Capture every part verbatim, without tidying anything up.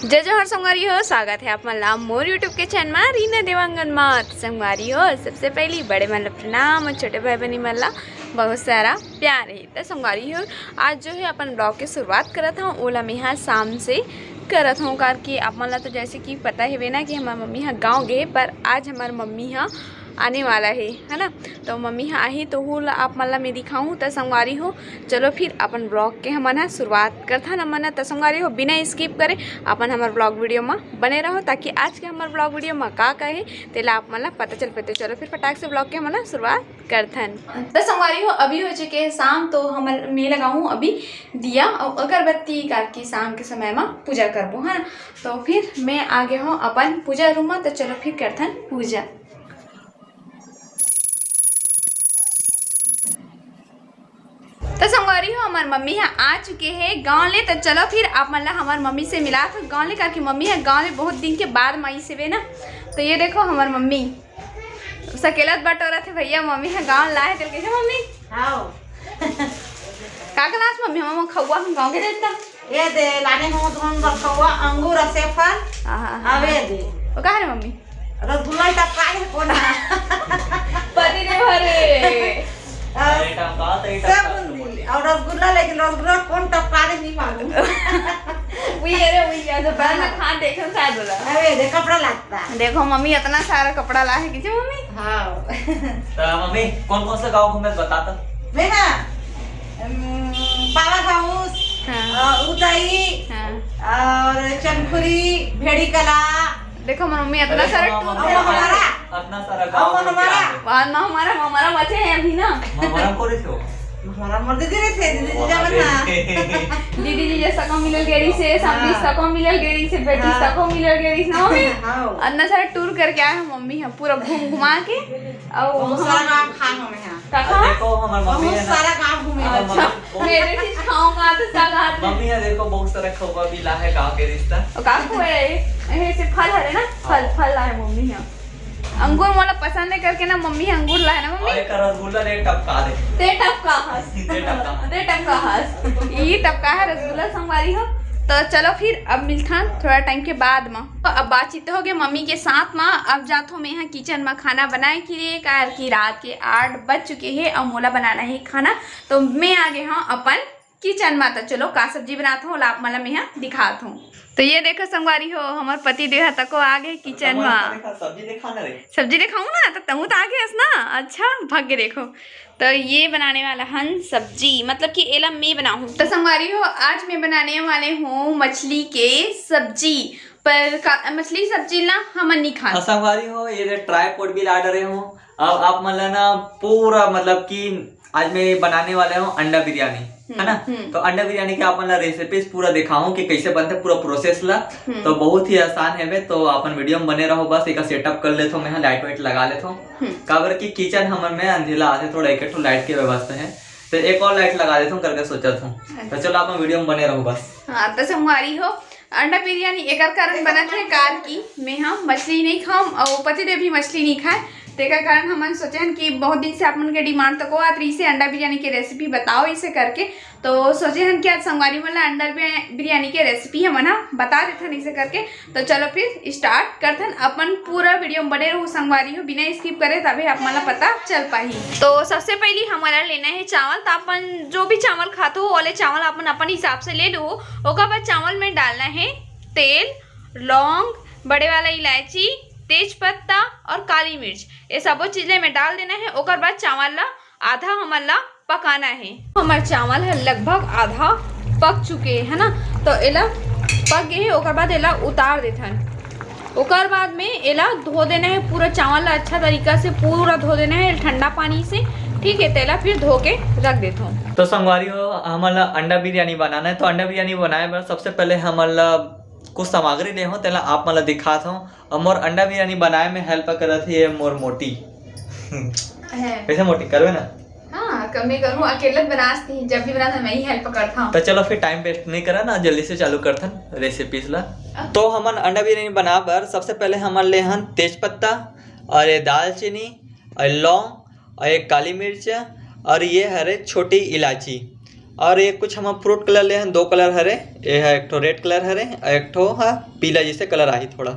जय जोहार संगवारी हो, स्वागत है आप मन ला मोर YouTube के चैनल मा रीना देवांगन मा। त संगवारी हो, सबसे पहली बड़े मन ला प्रणाम और छोटे भाई बहनी मन ला बहुत सारा प्यार है। त संगवारी हो, आज जो है अपन ब्लॉग के शुरुआत करत हूँ, ओला मेहा शाम से करत हूँ, कार कि आप मन ला तो जैसे कि पता हेवे ना कि हमार मम्मी हा गाँव गे, पर आज हमार मम्मी हा आने वाला है, है ना। तो मम्मी हा आही तो हू ला आप मन ला मैं दिखाऊँ। त संगवारी हो, चलो फिर अपन ब्लॉग के हमन हा शुरुआत करथन। हमन हा त संगवारी हो, बिना स्किप करे अपन हमर ब्लॉग वीडियो मा बने रहो, ताकि आज के हमर ब्लॉग वीडियो मा का का है तेला आप मन ला पता चल पाए। तो चलो फिर फटाक से ब्लॉग के हमन हा शुरुआत करथन। त संगवारी हो, अभी हो चुके हैं शाम, तो हमन मैं लगाऊँ अभी दिया और अगरबत्ती, कार कि शाम के समय मा पूजा करबो, है ना। तो फिर मैं आ गया हूँ अपन पूजा रूम मा, तो चलो फिर करथन पूजा। त संगवारी हो, हमर मम्मी हा आ चुके हे गाँव ले। त चलो फिर आप मन ला हमर मम्मी से मिलात हूँ गाँव ले, कार कि मम्मी हा गाँव ले बहुत दिन के बाद मा आइस हवे ना। तो ये देखो हमर मम्मी सकेलत बटोरत हे भैया, मम्मी हा गाँव लाए चल के। मम्मी, आओ। का का लास मम्मी? हम खौआ हम गाँव के देता। ये दे, लाने हो तुम रखवा, अंगूर, सेफल। आहा, आहा। अब ये दे। वो कहाँ रे मम्मी? रसगुल्ला ही टपका है कोना। पति देव हरे। अरे, टपका तो ही सब टपका। बूंदी। और रसगुल्ला, लेकिन रसगुल्ला कौन टपका रहे, नहीं मालूम। वही, अरे, वही, यार, दोपहर में हाँ। खा देखो, शायद बोला। अरे, दे, कपड़ा लगता। देखो, मम्मी इतना सारा कपड़ा ला है, किसी मम्मी? हाँ। तो मम्मी, कौन कौन सा गाँव घूमे, बता तो। मैं ना, अम, पावर हाउस, हाँ। अ, उदई, हाँ। और चनखुरी, भेड़ी कला। देखो, मम्मी इतना अरे, सारा हाँ, टूर मम्मी, करके हमारा, इतना सारा गाँव अब घूम के हमारा। आए। बाद में हमारा, हमारा बचे हैं अभी ना। हमारा को रहे हो? हमारा मर दीदी रहे थे, दीदी जीजा बना। दीदी जीजा सको मिलल गेरी से, समधी हाँ। सको मिलल गेरी से, बेटी हाँ। सको मिलल गेरी से, ना मम्मी? हाँ। इतना सारा टूर करके आए हैं मम्मी, हम पूरा घूम घुमा के। और बहुत हम सारा गाँव खा हमें यहाँ। का खा? देखो, हमार मम्मी बहुत है ना। सारा गाँव घूमे। अच्छा, मेरे चीज खाऊंगा तो क्या बात है? मम्मी है, देखो, बहुत सारा खौवा भी ला है गाँव के रिश्ता। और का खौवा है? ये से फल हरे ना, फल, हाँ। फल ला है मम्मी यहाँ। अंगूर मोला पसंद है करके ना मम्मी अंगूर ला है ना मम्मी। और एक रसगुल्ला ले टपका दे। ते टपका हस। ते टपका। ते टपका हस। ये टपका है रसगुल्ला संगवारी हो। तो चलो फिर अब मिलथन थोड़ा टाइम के बाद में। तो अब बातचीत हो गए मम्मी के साथ में। अब जात हो मैं यहाँ किचन में खाना बनाए के लिए, कार कि रात के आठ बज चुके हैं और मोला बनाना है खाना। तो मैं आ गए हूँ अपन किचन में। तो चलो का सब्जी बनात हूँ, ला आप मन ला मैं यहाँ दिखात हूँ। तो ये देखो संगवारी हो, हमार पति देव तको आ गए किचन में। देखा, सब्जी देखा ना रे। सब्जी दिखाऊँ ना, तो तहूँ तो आ गए हस ना। अच्छा, भाग्य देखो। तो ये बनाने वाला हन सब्जी, मतलब कि एला मैं बनाऊँ। तो संगवारी हो, आज मैं बनाने वाले हूँ मछली के सब्जी। पर का, मछली सब्जी ना हमन नहीं खान। हाँ, संगवारी हो, ये ट्राइपॉड भी ला डरे हो। अब आप मन ला ना पूरा, मतलब कि आज मैं बनाने वाला हूँ अंडा बिरयानी, है ना? हम्म। तो अंडा बिरयानी के आप मन ला रेसिपीज पूरा दिखाऊँ कि कैसे बनते, पूरा प्रोसेस ला। हम्म। तो बहुत ही आसान है बे, तो अपन वीडियो में बने रहो। बस एक सेटअप कर लेथो, मैं लाइट वाइट लगा लेथो। हम्म। काबर कि किचन हमन में अंधेला आथे, थोड़ा एक ठो लाइट के व्यवस्था है, तो एक और लाइट लगा देथो करके सोचत हूँ। तो अच्छा। चलो, आप वीडियो में बने रहो बस। हाँ, तो संगवारी हो, अंडा बिरयानी एकर कारण बनत हे, कार कि मैं हम मछली नहीं खाऊं और पतिदेव भी मछली नहीं खाए। तेकर कारण हमन सोचे हन कि बहुत दिन से आप मन के डिमांड तको आत रही से अंडा बिरयानी के रेसिपी बताओ इसे करके। तो सोचे हन कि आज संगवारी मन ला अंडा बिरया-, बिरयानी के रेसिपी हमन ह बता देथन इसे करके। तो चलो फिर स्टार्ट करथन, अपन पूरा वीडियो में बने रहू संगवारी हो, बिना स्किप करे, तभी आप मन ला पता चल पाही। तो सबसे पहली हमन ला लेना है चावल। तो अपन जो भी चावल खात हो, ओले चावल अपन अपन हिसाब से ले लो। ओकर बाद चावल में डालना है तेल, लौंग, बड़े वाला इलायची, तेज पत्ता और काली मिर्च, ये सबो चीज ला में डाल देना है। ओकर बाद चावल ला आधा हमन ला पकाना है। हमर चावल ह लगभग आधा पक चुके है ना, तो एला पक गए है। ओकर बाद एला उतार देथन। ओकर बाद में एला धो देना है, पूरा चावल ला अच्छा तरीका से पूरा धो देना है ठंडा पानी से, ठीक है। तेला फिर धो के रख देथो। तो संगवारी हो, हमन ला अंडा बिरयानी बनाना है। तो अंडा बिरयानी बनाए बर सबसे पहले हमन ला कुछ सामग्री ले हो, तेला आप मन ला दिखात हो। और मोर अंडा बिरयानी बनाए में हेल्प करत हे मोर मोटी। है। कैसे मोटी, करबे ना? हाँ, कमे करूँ, अकेले बनास नहीं, जब भी बनाता मैं ही हेल्प करता हूँ। तो चलो फिर टाइम वेस्ट नहीं करा ना, जल्दी से चालू करथन रेसिपीज ला। अब तो हमन अंडा बिरयानी बना बर सबसे पहले हमन ले हन तेज पत्ता और ये दालचीनी और लौंग और एक काली मिर्च और ये हरे छोटी इलायची और ये कुछ हम फ्रूट कलर ले हन, दो कलर हरे, ये ह एक ठो रेड कलर हरे, और एक ठो ह पीला जैसे कलर आही थोड़ा।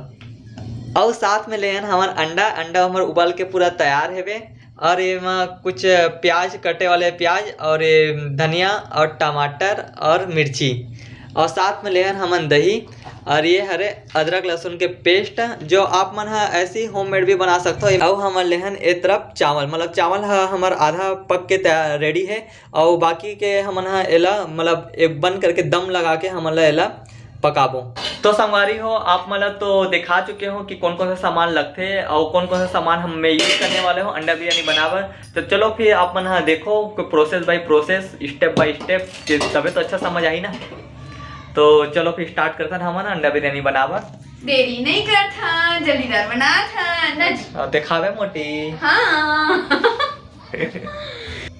और साथ में ले हन हमन अंडा। अंडा हमर उबाल के पूरा तैयार हेवे। और ये मा कुछ प्याज, कटे वाले प्याज, और ये धनिया और टमाटर और मिर्ची, और साथ में ले हन हमन दही। और ये हरे अदरक लहसुन के पेस्ट, जो आप मन ह ऐसे ही होममेड भी बना सकते हो। और हमन ले हन ए तरफ चावल, मतलब चावल ह हमर आधा पक के तैयार, रेडी है। और बाकी के हमन ह एला, मतलब एक बंद करके दम लगा के हमन ल एला पकाबो। तो संगवारी हो, आप मन ल तो दिखा चुके हो कि कौन कौन सा सामान लगथे और कौन कौन सा सामान हम मैं यूज करने वाले हो अंडा बिरयानी बनाबर। तो चलो फिर आप मन ह देखो process by process, step by step, तबे तो अच्छा समझ आही ना। तो चलो फिर स्टार्ट करथन हमन अंडा बिरयानी बनाबर। देरी नहीं करथन, जल्दीदार बनाथन ना जी। और दिखावे मोटी। हाँ।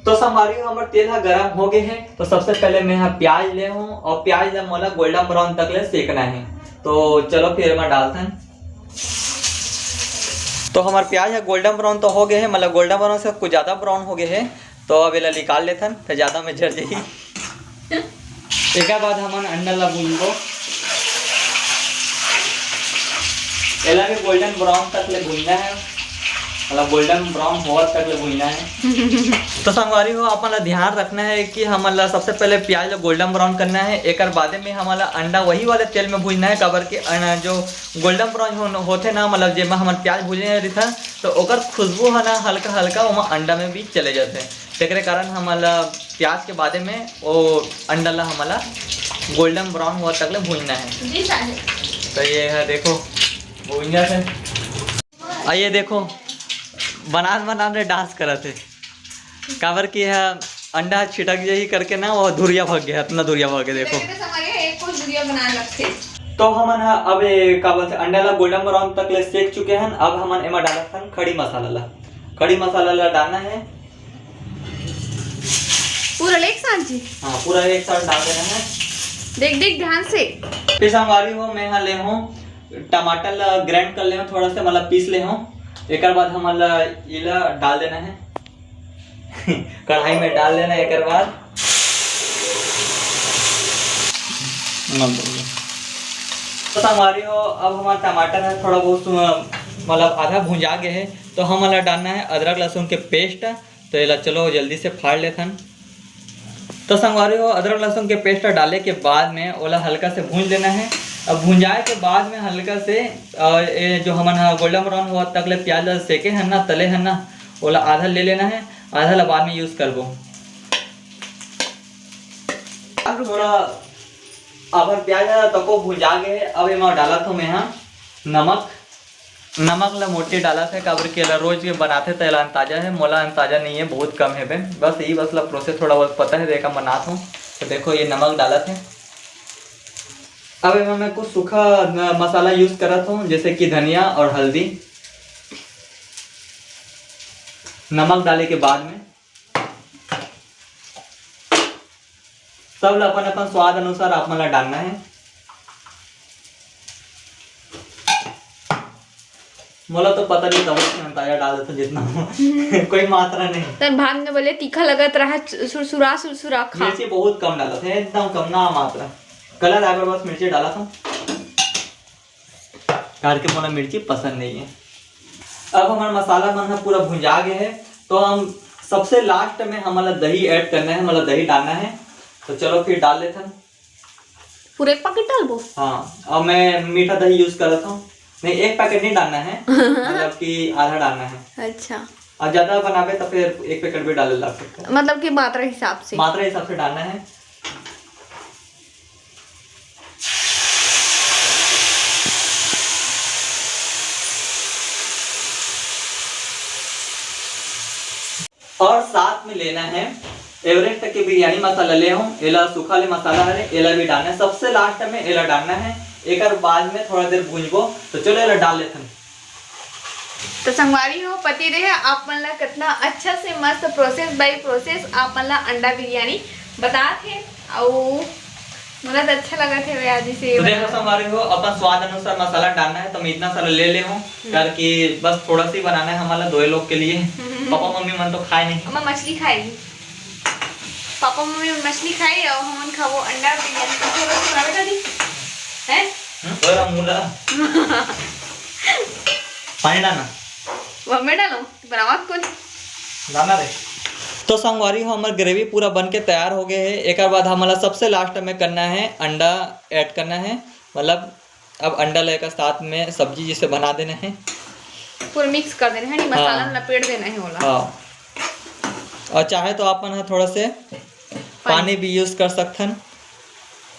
तो संगवारी हो, हमर तेल ह गरम हो गए है, तो सबसे पहले मैं ह प्याज ले हूँ और प्याज ला मोला गोल्डन ब्राउन तक ले सेकना है। तो चलो फिर मैं डालथन। तो हमर प्याज ह गोल्डन ब्राउन तो हो गए है, मतलब गोल्डन ब्राउन से कुछ ज्यादा ब्राउन हो गए है। तो अब एला निकाल लेथन, तो ज्यादा में जर जाही। एकर बाद हमन अंडा ला भूनबो। एला भी गोल्डन ब्राउन तक ले भूनना है, मतलब गोल्डन ब्राउन होवत तक ले भूनना है। तो संगवारी हो, अपन ला ध्यान रखना है कि हमन ला सबसे पहले प्याज ला गोल्डन ब्राउन करना है, एकर बादे में हमन ला अंडा वही वाले तेल में भूनना है, काबर कि अन-, जो गोल्डन ब्राउन हो, होथे ना, मतलब जेमा हमन प्याज भूने रहिथन, तो ओकर खुशबू ह ना हल्का हल्का ओमा अंडा में भी चले जाथे। तेकरे कारण हमन ला प्याज के बादे में वो अंडा ला हमन ला गोल्डन ब्राउन होवत तक ले भूनना है। जी साहब। तो ये है, देखो, भून जाथे। आ ये देखो, बनान बनान रे डांस करत है, काबर कि यह अंडा छिटक जाही करके ना, वो धुरिया भग गया, इतना धुरिया भग गया, देखो। देखो तो संगवारी हो, एक कुछ धुरिया बनान लगथे। तो हमन ह अब ये का बोलथे, अंडा ला गोल्डन ब्राउन तक ले सेक चुके हन। अब हमन एमा डालत हन खड़ी मसाला ला। खड़ी मसाला ला डालना है। पूरा एक साथ जी? हाँ, पूरा एक साथ डाल देना है। देख देख ध्यान से। फिर संगवारी हो, मैं यहाँ ले हूँ टमाटर ला ग्राइंड कर ले हूँ, थोड़ा सा मतलब पीस ले हूँ। एकर बाद हमन ला इला डाल देना है। कढ़ाई में डाल देना है, एकर बाद तो संगवारी हो, अब हमारा टमाटर है थोड़ा बहुत सु-, मतलब आधा भुंजा गया है, तो हमन ला डालना है अदरक लहसुन के पेस्ट। तो एला चलो जल्दी से फाड़ लेथन। तो संगवारी हो, अदरक लहसुन के पेस्ट डाले के बाद में ओला हल्का से भूंज लेना है। अब भुंजाए के बाद में हल्का से, अ, ये जो हमन ह गोल्डन ब्राउन होवत तक ले प्याज ला सेके हन ना, तले हन ना, ओला आधा ले लेना है, आधा ला बाद में यूज करबो। अब थोड़ा अबर प्याज ह तको भुंजा गे हे। अब एमा डालत हूँ मैं ह नमक। नमक ला मोटे डालत है, काबर कि एला रोज के बनाथे त एला अंदाजा है, मोला अंदाजा नहीं है, बहुत कम है बे। बस यही बस ला प्रोसेस थोड़ा बहुत पता है, देखा बनात हूँ। तो देखो ये नमक डालत है। अब एमा मैं कुछ सूखा न-, मसाला यूज करत हूँ, जैसे कि धनिया और हल्दी। नमक डाले के बाद में सब ला अपन अपन स्वाद अनुसार आप मन ला डालना है। मोला तो पता नहीं, तब से अंदाजा डाल देता जितना हो। कोई मात्रा नहीं। तन भाग में बोले तीखा लगत रहा, सुरसुरा सुरसुरा खा। मिर्ची बहुत कम डालत है, एकदम कम ना मात्रा। कलर आए बर बस मिर्ची डालत हूँ। काबर के मोला मिर्ची पसंद नहीं है। अब हमारा मसाला मन ह पूरा भुंजा गया है, तो हम सबसे लास्ट में हमन ला दही ऐड करना है, मतलब दही डालना है। तो चलो फिर डाल लेथन। पूरा एक पैकेट डालबो? हाँ, अब मैं मीठा दही यूज करत हूँ। नहीं, एक पैकेट नहीं डालना है, मतलब कि आधा डालना है। अच्छा। और ज्यादा बनाबे तो फिर एक पैकेट भी डाले लग सकता है। मतलब कि मात्रा हिसाब से? मात्रा हिसाब से डालना है। और साथ में लेना है एवरेस्ट के बिरयानी मसाला ले हूँ, एला सूखा ले मसाला हरे, एला भी डालना है। सबसे लास्ट में एला डालना है, एकर बाद में थोड़ा देर भूंजबो। तो चलो एला डाल लेथन। तो संगवारी हो, पति देह आप मन ला कितना अच्छा से मस्त प्रोसेस बाय प्रोसेस आप मन ला अंडा बिरयानी बतात हे, अउ मोला तो अच्छा लगत हे आज इसे तो देखो बनाना। संगवारी हो, अपन स्वाद अनुसार मसाला डालना है, तो मैं इतना सारा ले ले हूँ, हम्म। करके बस थोड़ा सा ही बनाना है हमारा दो लोग के लिए। हम्म। पापा मम्मी मन तो खाए नहीं। अम्मा मछली खाएगी। पापा मम्मी मछली खाई और हमन खाबो अंडा बिरयानी। तो चलो, चलो, बेटा जी। हैं? हम्म, बोला मुला। पानी डालना। वो मैं डालूं? बनावा कुछ। डालना रे। तो संगवारी हो, हमर ग्रेवी पूरा बन के तैयार हो गए है। एक बाद हमला सबसे लास्ट में करना है, अंडा ऐड करना है, मतलब अब अंडा लेकर साथ में सब्जी जिसे बना देना है। पूरा मिक्स कर देना है, नहीं मसाला हाँ। लपेट देना है होला। हाँ, और चाहे तो आप मन ह थोड़ा से पानी भी यूज कर सकथन,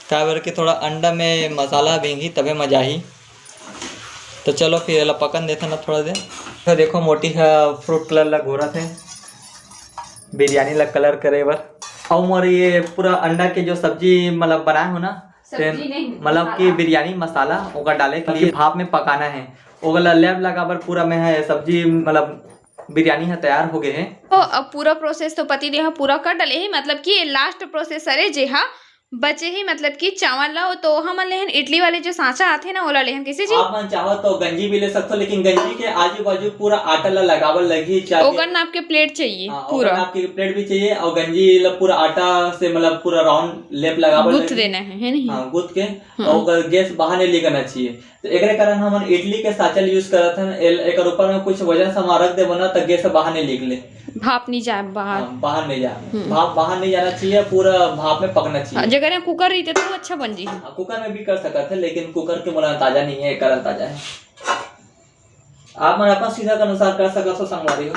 काबर कि थोड़ा अंडा में मसाला भींगी तबे मजा आही। तो चलो फिर एला पकन देथन अब थोड़ा देर। तो देखो मोटी ह फ्रूट कलर ला घोरत है बिरयानी ला कलर करे बर। अउ मोर ये पूरा अंडा के जो सब्जी मतलब बनाए हो ना, सब्जी नहीं, मतलब कि मसाला। बिरयानी मसाला ओकर डाले के लिए भाप में पकाना है। ओकर ला लेप लगा बर पूरा में है सब्जी मतलब बिरयानी है तैयार हो गए है। तो अब पूरा प्रोसेस तो पति देव ह पूरा कर डाले है, मतलब कि ये लास्ट प्रोसेस हरे जेहा बचे ही, मतलब कि चावल ला। तो हमन लेहन इडली वाले जो सांचा आथे ना, ओला लेहन। कैसे जी? आप मन चाहो तो गंजी भी ले सकते हो, लेकिन गंजी के आजू बाजू पूरा आटा ला लगावल लगही। चाहे ओकर नाप के प्लेट चाहिए हाँ, पूरा। ओकर नाप के प्लेट भी चाहिए और गंजी ला पूरा आटा से मतलब पूरा राउंड लेप लगावल गुथ लगही। देना है, है नहीं? हाँ, गुथ के और ओकर गैस बाहर नहीं निकलना चाहिए। तो एकरे कारण हमन इडली के साचल यूज करत हन। एल- एकर ऊपर में कुछ वजन सामान रख देबो ना, तो गैस बाहर नहीं निकले। भाप नहीं जाए बाहर। हाँ, बाहर नहीं जाए। भाप बाहर नहीं जाना चाहिए, पूरा भाप में पकना चाहिए। हाँ, जगह यहाँ कुकर रहिते तो अच्छा बन जी। हाँ, कुकर में भी कर सकत है, लेकिन कुकर के मोला अंदाजा नहीं है, एकर अंदाजा है। आप मन अपन सुविधा के अनुसार कर सकत हो संगवारी हो।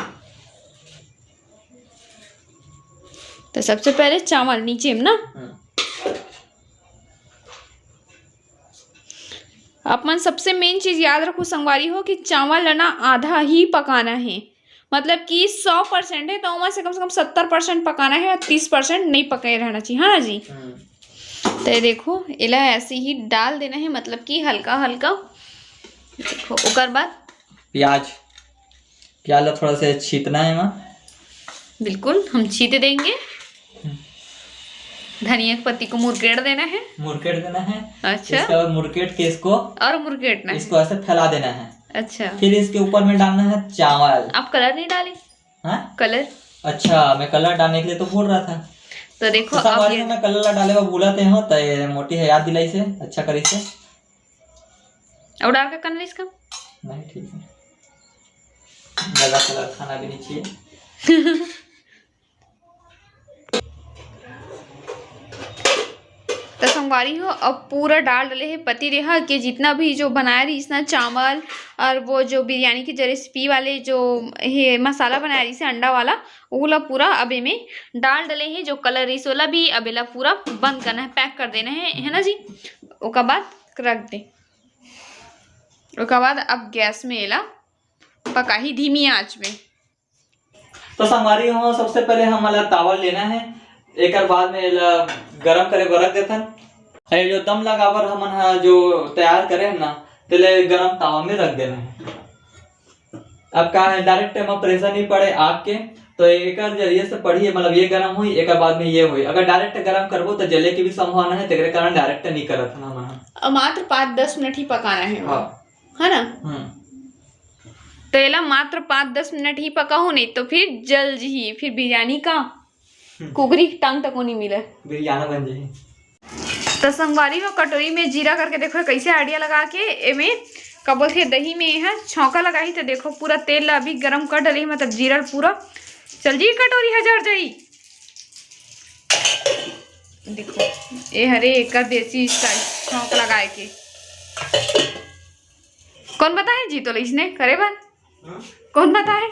तो सबसे पहले चावल नीचे में ना। हम्म। आप मन सबसे मेन चीज याद रखो संगवारी हो कि चावल ला ना आधा ही पकाना है, मतलब कि सौ परसेंट है तो ओमा से कम से कम सत्तर परसेंट पकाना है और तीस परसेंट नहीं पकाए रहना चाहिए, हाँ ना जी? हम्म। तो ये देखो, एला ऐसे ही डाल देना है, मतलब कि हल्का हल्का। देखो, ओकर बाद प्याज, प्याज ला थोड़ा सा छीतना है माँ। बिल्कुल हम छीत देंगे। धनिया के पत्ती को मुरकेट देना है। मुरकेट देना है। अच्छा। इसके बाद मुरकेट के इसको और मुरकेटना है। इसको ऐसे फैला देना है। अच्छा। फिर इसके ऊपर में डालना है चावल। आप कलर नहीं डाले? हाँ, कलर। अच्छा, मैं कलर डालने के लिए तो बोल रहा था। तो देखो तो अब संगवारी ये हो, मैं कलर ला डाले बर भूलत हूँ, तो ये मोटी है याद दिलाई से, अच्छा करी से। और डाल के करना इसका। नहीं, ठीक है, गला कलर खाना भी नहीं चाहिए। तो संगवारी हो, अब पूरा डाल डले हे पति देव ह के जितना भी जो बनाए रहिस ना चावल और वो जो बिरयानी के जो रेसिपी वाले जो हे मसाला बनाए रहिस हे अंडा वाला, वो ला पूरा अब एमे डाल डले हे। जो कलर रहिस ओला भी अब एला पूरा बंद करना है, पैक कर देना है, है ना जी। ओकर बाद रख दे, ओकर बाद अब गैस में एला पकाही धीमी आंच में। तो संगवारी हो, सबसे पहले हमन ला तावा लेना है, एकर बाद में एला गरम करे बर रख देथन। ये जो दम लगाबर हमन हा जो तैयार करे हन ना, तेले गरम तावा में रख देना है। अब का है, डायरेक्ट एमा प्रेशर नहीं पड़े आग के, तो एकर जरिए से पड़ही, मतलब ये गरम हुई, एकर बाद में ये हुई। अगर डायरेक्ट गरम करबो तो जले के भी संभावना है, तेकरे कारण डायरेक्ट नहीं करत हन हमन हा। और मात्र पाँच दस मिनट ही पकाना है, हाँ। है ना? हम्म। तो एला मात्र पाँच दस मिनट ही पकाओ, नहीं तो फिर जल जी, फिर बिरयानी का कुकरी के टांग तको नहीं मिले। बिरयाना बन जाही। तो संगवारी हो, कटोरी में जीरा करके देखो कैसे आइडिया लगा के एमे का बोलथे दही में यह छौंका लगाही। तो देखो पूरा तेल ला अभी गरम कर डली, मतलब जीरा पूरा चल जी, कटोरी ह जर जाई। देखो ए हरे एकर देसी स्टाइल छौंक लगाए के। कौन बताए जी तोला इसने करे बर? हाँ? कौन बताए?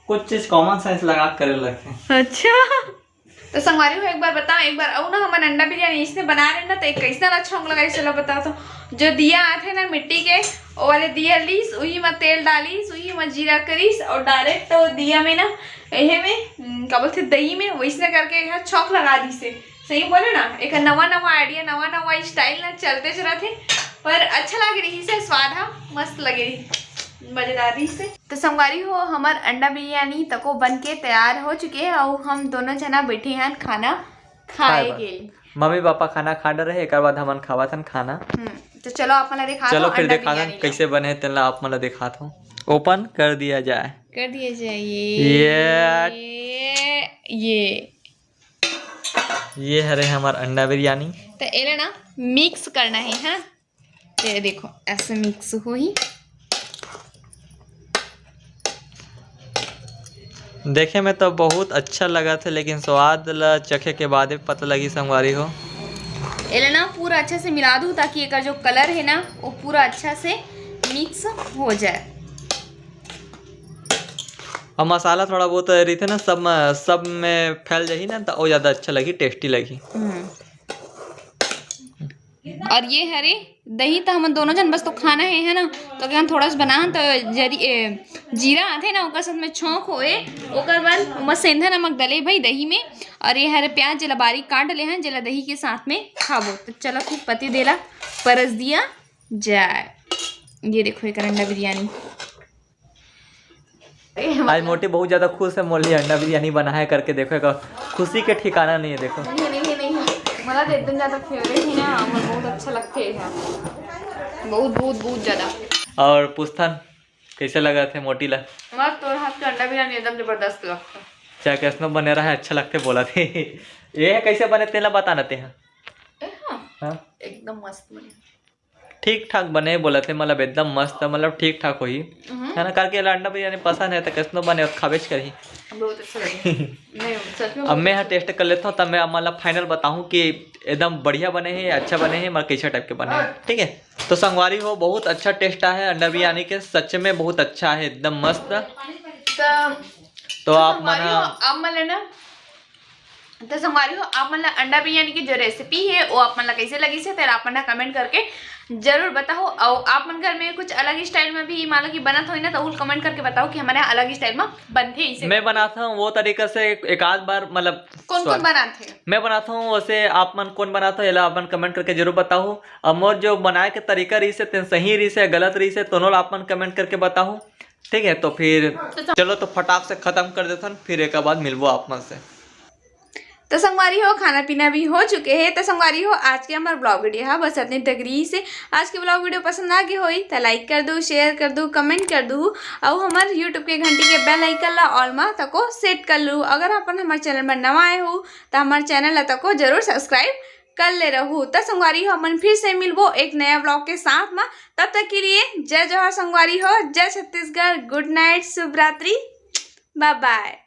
कुछ चीज कॉमन सेंस लगा के करे लगथे। अच्छा, तो संगवारी हो, एक बार बताओ, एक बार अउ ना हमन अंडा बिरयानी इसने बना रहे ना, तो एक कैसा ना छौंक लगाई, चलो बताओ तो। जो दिया आथे ना मिट्टी के, वो वाले दिया लीस, उही में तेल डालीस, उही में जीरा करीस और डायरेक्ट तो दिया में ना, एहे में हम्म, का बोलथे, दही में वैसने करके यहाँ छौंक लगा दीस हे। सही बोले ना, एक नवा नवा आइडिया, नवा नवा स्टाइल ना चलते रहत हे, पर अच्छा लग रही से, स्वाद हा मस्त लगे रही, मजेदार रही से। तो संगवारी हो, हमर अंडा बिरयानी तको बन के तैयार हो चुके हे और हम दोनों जना बैठे हैं खाना खाए बर। के लिए। मम्मी पापा खाना खा डरे हे, एकर बाद हमन खावत हन खाना। हम्म, तो चलो आप मला दिखा चलो दो फिर अंडा दिखा बिरयानी दन ला। कैसे बने हे, तेन ला आप मन ला दिखात हूँ। ओपन कर दिया जाए। कर दिया जाए ये ये, ये। ये हरे हमर अंडा बिरयानी। तो एला ना मिक्स करना है, हाँ। तो ये देखो, ऐसे मिक्स होही। देखे में तो बहुत अच्छा लगत हे, लेकिन स्वाद ला चखे के बादे पता लगी संगवारी हो। एला ना पूरा अच्छा से मिला दूँ, ताकि एकर जो कलर है ना, वो पूरा अच्छा से मिक्स हो जाए। और मसाला थोड़ा बहुत रहिथे ना, सब में, सब में फैल जाही ना, तो वो ज़्यादा अच्छा लगी, टेस्टी लगी। हम्म। और ये हरे दही, तो हमन दोनों जन बस तो खाना है, है ना? तो क्या थोड़ा सा बनाहन, तो जरी, ए, जीरा आथे ना, ओकर साथ में छौंक होए, ओकर बाद ओमा सेंधा नमक डले भाई दही में। और ये हरे प्याज, जेला बारीक काट डले हैं, जेला दही के साथ में खाबो। तो चलो फिर पति देला परस दिया जाए। ये देखो, एक अंडा बिरयानी। आज मोटी बहुत ज्यादा खुश है, मोर लिए अंडा बिरयानी बना है करके। देखो, एक खुशी के ठिकाना नहीं है। देखो, नहीं, नहीं, नहीं, मोला तो एकदम ज्यादा फेवरेट है ना, मोर बहुत अच्छा लगते है, बहुत, बहुत, बहुत ज्यादा। और पुस्तन, कैसे लगथे मोटी ला? मस्त, तोर हाथ के अंडा बिरयानी एकदम जबरदस्त लगथे। चाहे कैसनो बने रहे, अच्छा लगथे बोलथे। ये है कैसे बने, तेला बता ना ते हा। ए हाँ, हाँ? एकदम मस्त बने। ठीक ठाक बने बोलथे, मतलब एकदम मस्त, मतलब ठीक ठाक होही, हम्म। है ना? करके एला अंडा बिरयानी पसंद है तो कैसनो बने, खाबेच करही। बहुत अच्छा लगे। नहीं, सच में अब बहुत मैं अच्छा टेस्ट कर लेता हूँ, तब मैं आप मतलब फाइनल बताऊँ कि एकदम बढ़िया बने हैं, अच्छा बने हैं, मतलब कैसे टाइप के बने हैं, हाँ। ठीक है। तो संगवारी हो, बहुत अच्छा टेस्ट आया है अंडा बिरयानी के, सच में बहुत अच्छा है, एकदम मस्त। तो तो आप मन संगवारी हो, आप मन लेना। तो संगवारी हो, आप मन ला अंडा बिरयानी की जो रेसिपी है, वो आप मन ला कैसे लगिस हे, तेला आप मन ला कमेंट करके जरूर बताओ। और आप मन घर में कुछ अलग स्टाइल में भी मान लो कि बनत होई ना, तो उल कमेंट करके बताओ कि हमर अलग स्टाइल में बनथे इसे मैं करके। बनाता हूँ वो तरीका से एक, एक आध बार, मतलब कौन कौन स्वाद। बनाथे? मैं बनाता हूँ, वैसे आप मन कौन बनाता हो, एला आप मन कमेंट करके जरूर बताओ। और मोर जो बनाए के तरीका रहिस हे, तेन सही रहिस हे, गलत रहिस हे, दोनों ला आप मन कमेंट करके बताओ। ठीक है, तो फिर तो चलो, तो फटाक से खत्म कर देथन, फिर एक बाद मिलबो आप मन से। तो संगवारी हो, खाना पीना भी हो चुके हे। तो संगवारी हो, आज के हमर ब्लॉग वीडियो हा बस अतने तक रहिस हे। आज के ब्लॉग वीडियो पसंद आ गे होई, तो लाइक कर दू, शेयर कर दू, कमेंट कर दू, अउ हमर यूट्यूब के घंटी के बेल आइकन ला ऑल मा तको सेट कर लू। अगर अपन हमर चैनल पर नवा आए हो, तो हमर चैनल ला तको जरूर सब्सक्राइब कर ले रहू। तो संगवारी हो, अपन फिर से मिलबो एक नया ब्लॉग के साथ मा। तब तक के लिए जय जोहार संगवारी हो, जय छत्तीसगढ़, गुड नाइट, शुभ रात्रि, बाय बाय।